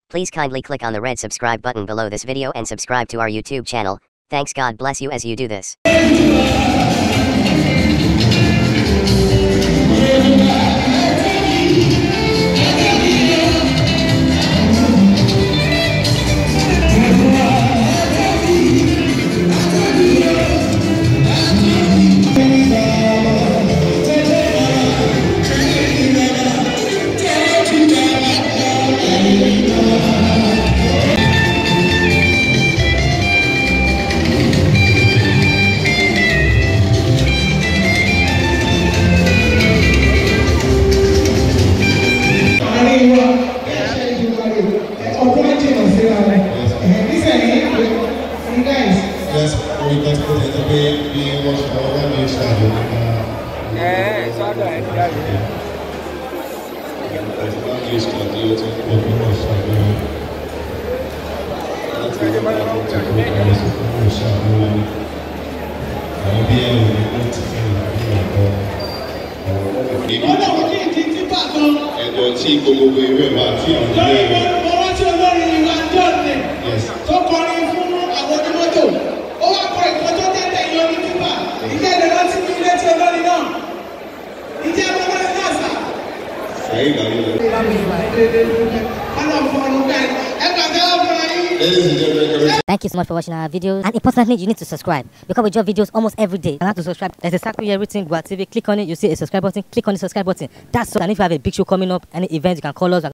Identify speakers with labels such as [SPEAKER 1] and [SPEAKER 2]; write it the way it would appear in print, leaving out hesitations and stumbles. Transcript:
[SPEAKER 1] Please kindly click on the red subscribe button below this video and subscribe to our YouTube channel. Thanks, God bless you as you do this.
[SPEAKER 2] Thank you so much for watching our videos, and importantly, you need to subscribe because we drop videos almost every day. And how to subscribe? There's a circle here, everything Gua TV. Click on it, you see a subscribe button. Click on the subscribe button. That's so. And if you have a big show coming up, any event, you can call us.